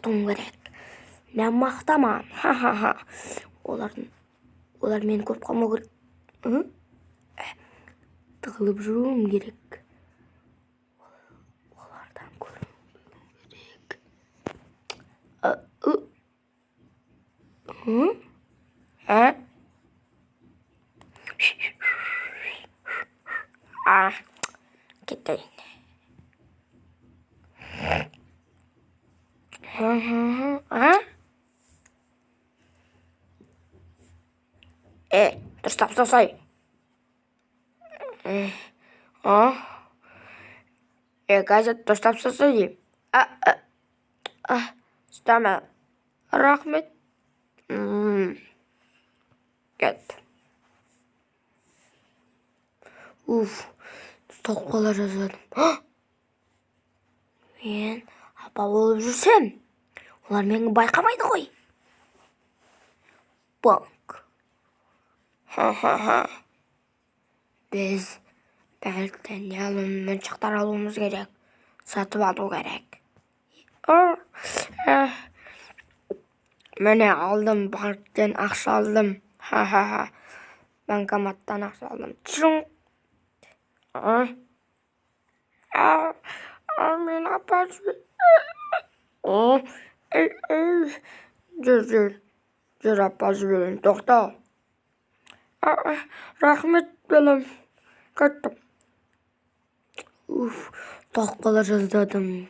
Тоқтауым керек. Мен мақтаман. Ха-ха-ха. Олар мені көріп қалмау керек. Ы? Тығылып жүруім керек. Олардан көрінбеуім керек. Ы? Ы? А? А, кетейін. А? Дұрыстап ұстасай. А? Газет дұрыстап ұстасай деймін. А, а, а, ұстама. Рахмет. Кет. Уф, ұсталып қала жаздадым. Мен апа болып жүрсем, олар мені байқамайды ғой. Банк. Ха-ха-ха. Біз бәлкім не моншақтар алуымыз керек. Сатып алу керек. Міне алдым, банктен ақша алдым. Ха-ха-ха. Банкоматтан ақша алдым. Чың. А? А, а, мен апа. Жүр, жүр. Жүр, апа жіберейін. Тоқта. Рахмет, балам. Кеттім. Уф, ұсталып қала жаздадым.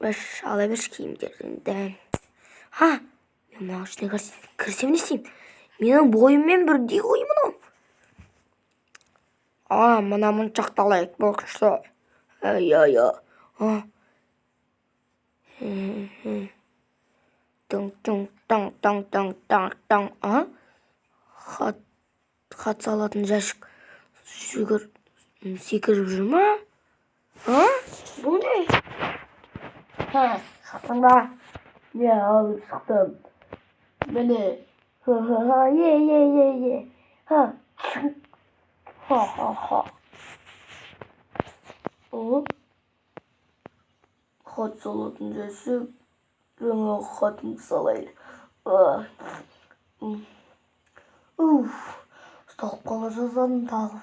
Беш, ала берші киімдеріңді. Ха, мен мына ішіне кірсем не істеймін? Менің бойыммен бірдей ғой мынау. А, мына моншақты алайық, бұл күшті. Иә, иә. А. Тың, тың, таң, таң, таң, таң, таң. А? Хат салатын жәшік жүгір, секіріп жүр ма? А? Бұл не? Ха, шықтың ба? Не, алып шықтым. Міне. Ха-ха-ха, е, е, е, е. Ха, ха-ха-ха. О? Хат салатын жәшік. Жаңа хатымды салайын. Уф, ұсталып қала жаздадым тағы.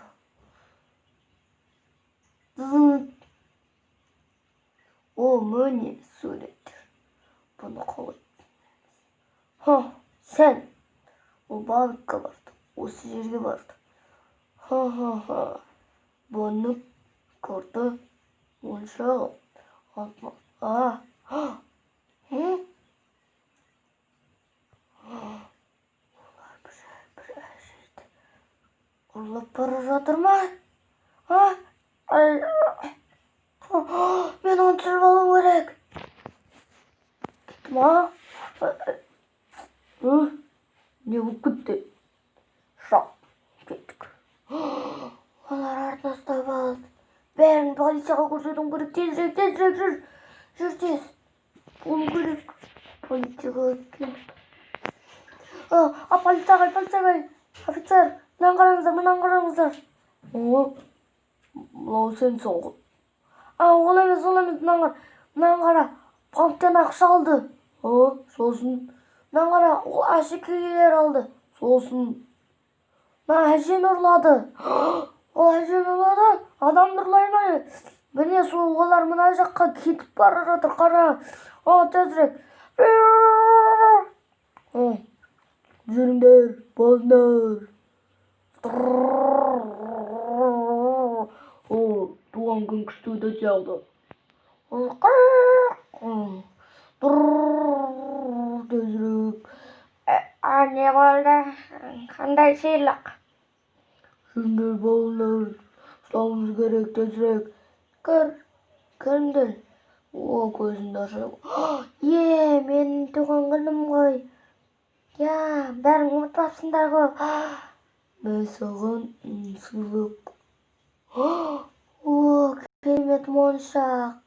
О, міне суреттер. Бұны қалай? Ха, сен. Ол банкқа барды. Осы жерге барды. Ха-ха-ха. Бұны көрді. Моншағы. Алтын. А, Олар бір жерді ұрлап бара жатыр ма? А? Ай, мен оны түсіріп алуым керек. Кетті ма? Не болып кетті? Шап, кеттік. Олар артына ұстап алды. Бәрін полицияға көрсетуім керек. Тезірек, тезірек жүр. Жүр тез. Болу керек. Полицияға кел. А, полиция ағай, полиция ағай. Офицер, мынаны қараңыздар, мынаны қараңыздар. О, мынау сенсің ғой. А, ол емес, ол емес, мынаны қара. Мынаны қара. Банктен ақша алды. О, сосын. Мынаны қара, ол әшекейлер алды. Сосын. Мына әжені ұрлады. Ол әжені ұрлады. Адамды ұрлай ма? Міне сол олар мына жаққа кетіп бара жатыр, қара. О, тезірек. О, жүріңдер, болыңдар. О, туған күн күшті өтетін сияқты. Тезірек. А, не болды? Қандай сыйлық? Жүріңдер, балалар. Ұстауымыз керек, тезірек. Кір, кіріңдер. О, көзіңді аша. Е, менің туған күнім ғой. Я, бәрің ұмытпапсыңдар ғой. Мен саған сыйлық. О, керемет моншақ.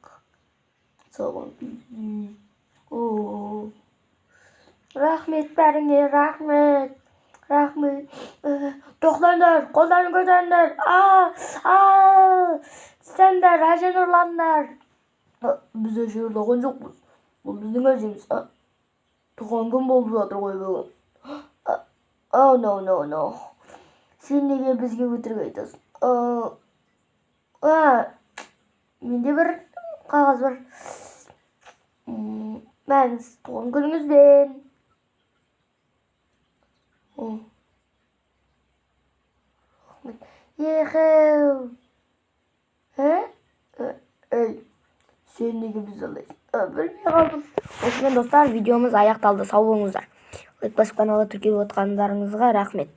Саған. О, Рахмет бәріңе, рахмет. Рахмет. Тоқтаңдар, қолдарың көтеріңдер. А, а, сендер әжені ұрладыңдар. Біз әже ұрлаған жоқпыз. Бұл біздің әжеміз. Туған күн болып жатыр ғой бүгін. Oh, no, no, no. Сен неге бізге өтірік айтасың? Менде бір қағаз бар. Мәңіз туған күніңізбен. О. Рахмет. Ехеу. Ә? Ей, сен неге бізді алдайсың? Білмей қалдым. Осымен, достар, видеомыз аяқталды. Сау болыңыздар. Лайк басып, каналға тіркеліп отқандарыңызға рахмет.